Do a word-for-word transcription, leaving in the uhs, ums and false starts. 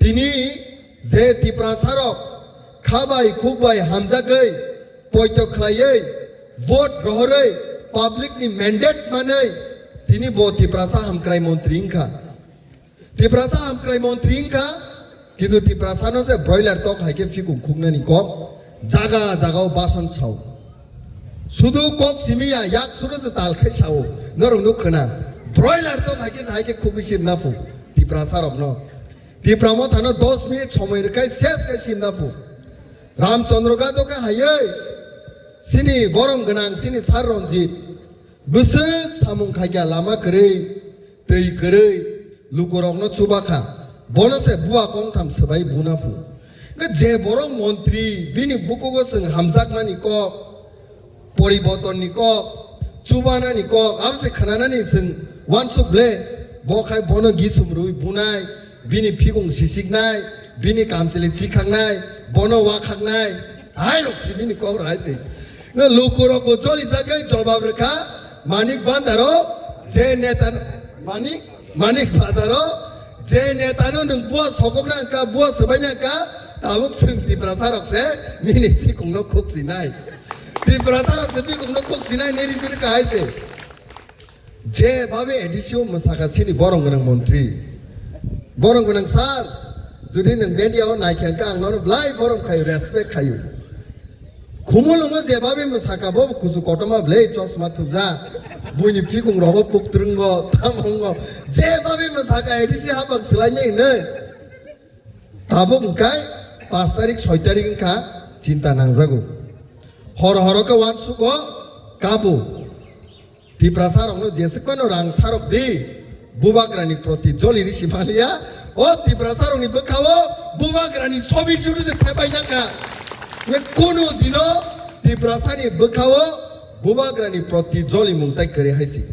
Tini je Tiprasa rok kha bai khuk bai hamjagwi poito khlaiwi vote rohorwi public ni mandate manwi tini bo Tiprasa hamkrai montri wngkha. Tiprasa hamkrai montri wngkha, kintu Tiprasa no se broiler tok hai khe phikung khuknani kok jaga jaga o bason sao. Sudu kok simi ya, yak sudu se tal khai sao. Norok nuk khna. Broiler tok hai khe hai khe khukwi sim na phu. Tiprasa rok no. Tipra Motha no dos minute somoi rwkhai ses khai sim na phu. Ramchandra Gato khe haywi sini borom gwnang sini Sir Ranjit bwswk samung khaikha lama kwrwi twi kwrwi lukurokno chubakha bono se bua kongtham swbai buna phu. Hwnkhe je borok montri bini bukugo chwng hamjakmani kok poribortonni kok, chubanani kok, abo se khnanani chwng uansuk le, bo khai bono gisum rwi bunai, bini phikung sisiknai, bini kamchwlwi chikhaknai, bono wakhaknai, hai rok se bini kok rw hai se. No lukurok bo jolijagwi jobab rwkha, Manik Bhandaro, je neta, Manik Manik Bazaro, je neta no nwng bua sokok na ka, bua swbai na ka, tabuk chwng Tiprasa rok se nini phikung no khuk sinai. Tiprasa rok se phikung no khuk sinai, nini bini kahai se. Je babe A D C o mwsaka sini borom gwnang montri. Borom gwnang sir, jodi nwng media o naikha hwnkhe ang nono belai borom khayu, respect khayu. Khumulwngo jebabe mwsaka bo kusu kotorma ble chosma thubjak. Buini phikung rogo puktrwng bo, tamo wngo. Jebabe mwsaka A D C habang swlainai hinwi. Tabuk hwnkhe paanch tarik, soi tarik wngkha chinta nangjago. Hor horo khe uansugo kabo. Tiprasa rokno jeswk phano rang sarok di, bubagrani proti joli risi maliya, o Tiprasa rokni bwkhao bubagrani sobi sudu se thepai nangkha. Nge kunu dino Tiprasani bwkhao bubagrani proti joli mungtai kwrwi hai si.